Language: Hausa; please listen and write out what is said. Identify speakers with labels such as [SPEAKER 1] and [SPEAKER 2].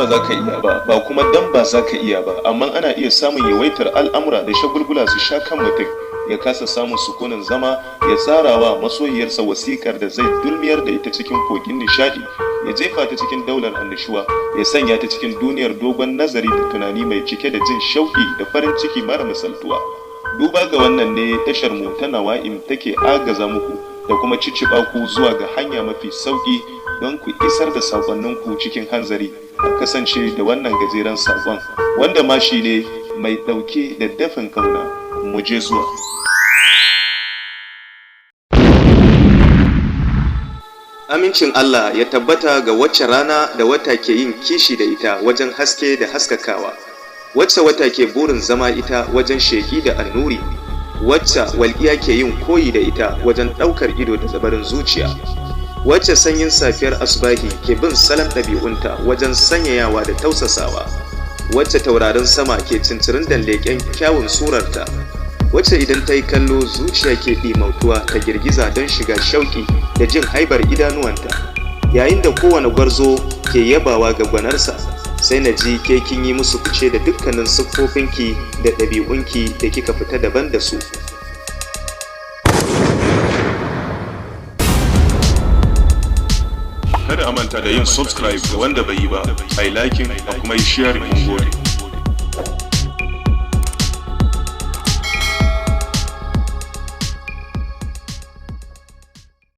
[SPEAKER 1] ba za ka iya ba, ba kuma dan ba za ka iya ba, amma ana iya samun yawaitar al'amura da shagulgula su sha kan mutum, ya kasa samun sukunin zama ya tsarawa masoyiyarsa wasikar da zai dulmiyar da ita cikin kogin nishadi, ya jefa ta cikin daular annashuwa, ya sanya ta cikin duniyar dogon nazari da tunani mai cike da jin shauki da farin ciki mara misaltuwa. Duba ga wannan ne tashar mu ta Nawa'im take agaza muku da kuma cicciɓa ku zuwa ga hanya mafi sauƙi don ku isar da saƙonninku cikin hanzari. A kasance da wannan gajeren saƙon wanda ma shi ne mai ɗauke da dafin ƙauna. Mu je zuwa. Amincin Allah ya tabbata ga wacce rana da wata ke yin kishi da ita wajen haske da haskakawa, wacce wata ke burin zama ita wajen sheƙi da annuri, wacce walƙiya ke yin koyi da ita wajen ɗaukar ido da zabarin zuciya, wacce sanyin safiyar asubahi ke bin salon ɗabi'unta wajen sanyayawa da tausasawa, wacce taurarin sama ke cincirin da leƙen kyawun surarta, wacce idan ta yi kallo zuciya ke ɗimautuwa ta girgiza don shiga shauƙi da jin haibar idanuwanta, yayin da kowane gwarzo ke yabawa ga gwanarsa, sai na ji ke kin yi musu fice da dukkanin siffofinki da ɗabi'unki da kika fita daban da su. Kada a manta da yin subscribe ga wanda bai yi ba, ai liking a kuma yi sharing. Mun gode.